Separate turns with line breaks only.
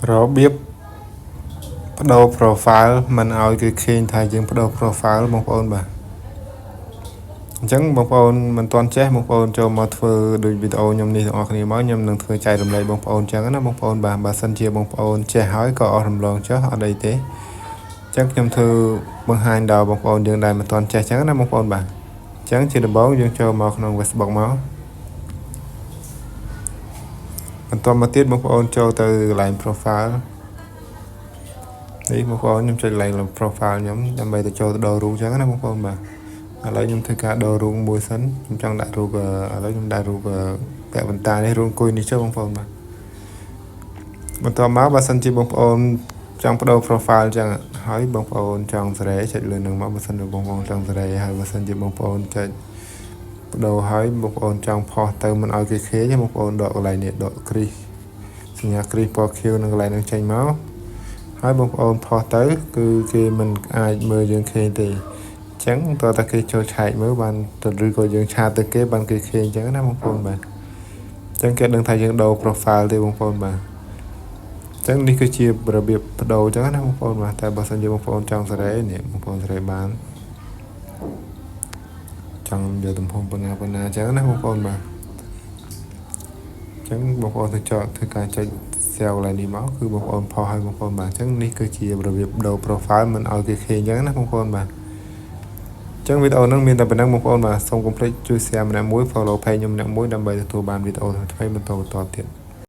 របៀបប្ដូរ profile មិនឲ្យគេឃើញថាយើងប្ដូរ profile បងប្អូនបាទអញ្ចឹងបងប្អូនមិនទាន់ចេះបងប្អូនចូលមកធ្វើដូចវីដេអូខ្ញុំនេះទាំងអស់គ្នាមកខ្ញុំនឹងធ្វើចែករំលែកបងប្អូនអញ្ចឹងណាបងប្អូនបាទបើសិនជាបងប្អូនចេះហើយក៏អស់រំលងចុះអត់អីទេអញ្ចឹងខ្ញុំធ្វើបង្ហាញដល់បងប្អូនយើងដែលមិនទាន់ចេះអញ្ចឹងណាបងប្អូនបាទអញ្ចឹងជាដំបូងយើងចូលមកក្នុង Facebook មកបន្តមកទៀតបងប្អូនចូលទៅកន្លែង profile នេះបងប្អូនខ្ញុំចុចកន្លែង profile ខ្ញុំដើម្បីទៅចូលទៅដូររូបអញ្ចឹងណាបងប្អូនបាទឥឡូវខ្ញុំធ្វើការដូររូបមួយសិនខ្ញុំចង់ដាក់រូបឥឡូវខ្ញុំដាក់រូបពាក់បន្តានេះរូបអង្គុយនេះចុះបងប្អូនបាទបន្តមកបើសិនជាបងប្អូនចង់ប្ដូរ profile អញ្ចឹងហើយបងប្អូនចង់សេរីចុចលើនឹងមកបើសិនជាបងប្អូនចង់សេរីហើយបើសិនជាបងប្អូនចុចប្ដូរហើយបងប្អូនចង់ផុសទៅមិនឲ្យគេឃើញបងប្អូនដកកន្លែងនេះដកគ្រីសសញ្ញាគ្រីសពណ៌ខៀវនៅកន្លែងនឹងចេញមកហើយបងប្អូនផុសទៅគឺគេមិនអាចមើលយើងឃើញទេអញ្ចឹងតើតាគេចូលឆែកមើលបានទៅឬក៏យើង chat ទៅគេបានគេឃើញអញ្ចឹងណាបងប្អូនបាទអញ្ចឹងគេដឹងថាយើងដូរ profile ទេបងប្អូនបាទអញ្ចឹងនេះគឺជារបៀបប្ដូរអញ្ចឹងណាបងប្អូនបាទតែបើសិនជាបងប្អូនចង់សេរីនេះបងប្អូនសេរីបានចង់យកទំហំប៉ុណ្ណាប៉ុណ្ណាអញ្ចឹងណាបងប្អូនបាទអញ្ចឹងបងប្អូនទៅចតធ្វើការចុច save កន្លែងនេះមកគឺបងប្អូនផុសឲ្យបងប្អូនបាទអញ្ចឹងនេះគឺជារបៀបដូរ profile មិនឲ្យគេឃើញអញ្ចឹងណាបងប្អូនបាទអញ្ចឹងវីដេអូហ្នឹងមានតែប៉ុណ្ណឹងបងប្អូនបាទសូមកុំភ្លេចជួយ share ម្នាក់មួយ follow page ខ្ញុំម្នាក់មួយដើម្បីទទួលបានវីដេអូថ្មីៗបន្តបន្តទៀត។